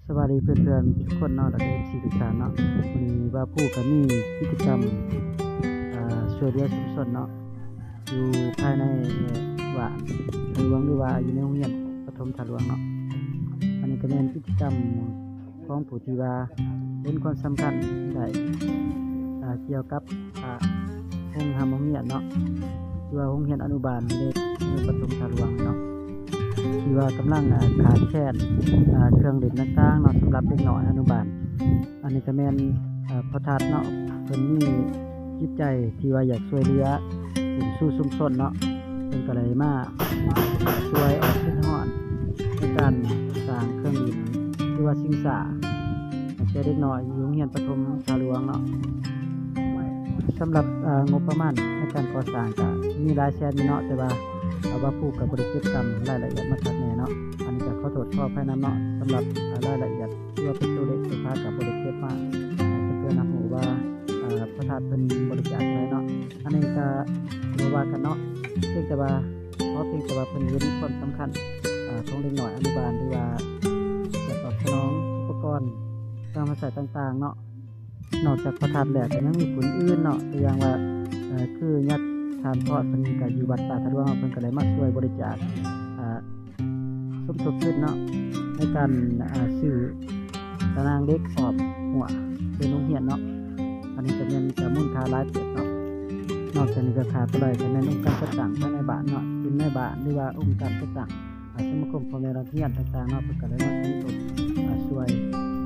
ສະບາຍດີເພື່ອນໆທຸກຄົນເນາະ ແລະກໍເອັຟຊີທຸກທ່ານເນາະ. ມື້ນີ້ບ່າວພູກໍມີກິດຈະກຳ ອາ ຊ່ວຍເຫຼືອຊຸມຊົນເນາະ ຢູ່ພາຍໃນບ້ານທ່າຫຼວງ ຫຼືວ່າຢູ່ໃນໂຮງຮຽນປະຖົມທ່າຫຼວງເນາະ. ອັນນີ້ກໍແມ່ນກິດຈະກຳຂອງຜູ້ທີ່ວ່າເຫັນຄວາມສຳຄັນໄດ້ ອາ ກ່ຽວກັບ ອາ ໂຮງຮ່ຳໂຮງຮຽນເນາະ ຫຼືວ່າໂຮງຮຽນອະນຸບານເດັກ ປະຖົມທ່າຫຼວງເນາະ ທີ່ວ່າກຳລັງ ອາ ຂາດແຄນ ອາ ເຄື່ອງຫຼິ້ນຕ່າງໆເນາະ ສຳລັບເດັກນ້ອຍອະນຸບານ. ອັນນີ້ກໍແມ່ນ ອາ ພໍ່ທັດເນາະ ເພິ່ນມີຈິດໃຈທີ່ວ່າຢາກຊ່ວຍເຫຼືອ ເປັນສູ່ຊຸມຊົນເນາະ ເພິ່ນກໍເລີຍມາຊ່ວຍອອກທຶນຮອນໃນການສ້າງເຄື່ອງຫຼິ້ນ ຫຼືວ່າຊິງຊ້າ ໃຫ້ແກ່ເດັກນ້ອຍຢູ່ໂຮງຮຽນປະຖົມທ່າຫຼວງເນາະ. ສຳລັບ ອາ ງົບປະມານໃນການກໍ່ສ້າງກໍມີຫຼາຍແສນຢູ່ເນາະ ແຕ່ວ່າ ອາ ບ່າວພູກໍບໍ່ໄດ້ເກັບກຳລາຍລະອຽດມາຄັກແນ່ເນາະ. ອັນນີ້ກໍຂໍໂທດຂໍອະໄພນຳເນາະ ສຳລັບ ອາ ລາຍລະອຽດ ຫຼືວ່າເປັນຕົວເລກຕົວພາກໍບໍ່ໄດ້ເກັບມາ ໃຫ້ເພື່ອນໆຮັບຮູ້ວ່າ ອາ ພໍ່ທັດເພິ່ນບໍລິຈາກເທົ່າໃດເນາະ. ອັນນີ້ກໍບໍ່ວ່າກັນເນາະ ພຽງແຕ່ວ່າ ຂໍພຽງແຕ່ວ່າເພິ່ນເຫັນຄວາມສຳຄັນ ອາ ຂອງເດັກນ້ອຍອະນຸບານ ຫຼືວ່າຈະຕອບສະໜອງອຸປະກອນເຄື່ອງໃຊ້ຕ່າງໆເນາະ. ນອກຈາກພໍ່ທັດແລ້ວກໍຍັງມີຜູ້ອື່ນເນາະ ຕົວຢ່າງວ່າ ອາ ຄືຍາດທ່ານພອດ ເພິ່ນກໍຢູ່ວັດປ່າທ່າຫຼວງ ເພິ່ນກໍໄດ້ມາຊ່ວຍບໍລິຈາກ ອາ ສົມທົບທຶນເນາະ ໃນການ ອາ ຊື້ຕາໜ່າງເຫຼັກອ້ອມຮົ້ວເຂດໂຮງຮຽນເນາະ. ອັນນີ້ກໍແມ່ນຈຳນວນຄ່າຫຼາຍເຕີບເນາະ. ນອກຈາກນີ້ກໍຂາດບໍ່ໄດ້ກໍແມ່ນອົງການຈັດຕັ້ງພາຍໃນບ້ານເນາະ ເປັນນາຍບ້ານ ຫຼືວ່າອົງການຈັດຕັ້ງ ອາ ສະມາຄົມພໍ່ແມ່ນັກຮຽນຕ່າງໆເນາະ ເພິ່ນກໍໄດ້ມາສົມທົບ ອາ ຊ່ວຍ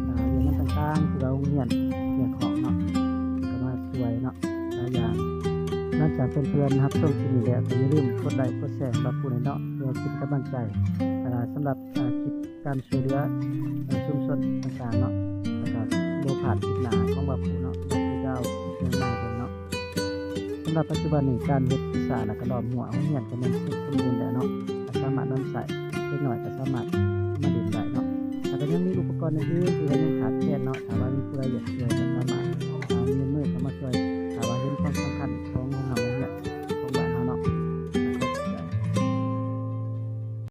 ອາ ວຽກງານຕ່າງໆ ທີ່ວ່າໂຮງຮຽນຮຽກຮ້ອງເນາະ ກໍມາຊ່ວຍເນາະ ຫຼາຍຢ່າງ. ຫຼັງຈາກເພື່ອນໆຮັບຊົມຄລິບນີ້ແລ້ວ ກໍຢ່າລືມກົດໄລ້ກົດແຊໃຫ້ບ່າວພູແດ່ເນາະ ເພື່ອເປັນກຳລັງໃຈ ອາ ສຳລັບ ອາ ຄລິບ ການຊ່ວຍເຫຼືອ ເອີ ຊຸມຊົນຕ່າງໆເນາະ ແລ້ວກໍບໍ່ພາດຄລິບໜ້າຂອງບ່າວພູເນາະ ບ່າວພູຈະເອົາເລື່ອງໃໝ່ເບິ່ງເນາະ. ສຳລັບປັດຈຸບັນນີ້ ການເຮັດສາ ແລ້ວກໍລ້ອມຮົ້ວໂຮງຮຽນກໍແມ່ນເສັດສົມບູນແລ້ວເນາະ ກໍສາມາດນຳໃຊ້ ເດັກນ້ອຍກໍສາມາດມາຫຼິ້ນໄດ້ເນາະ. ແລ້ວກໍຍັງມີອຸປະກອນອື່ນໆທີ່ວ່າຍັງຂາດແຄນເນາະ ຖ້າວ່າມີຜູ້ໃດຢາກຊ່ວຍກໍສາມາດ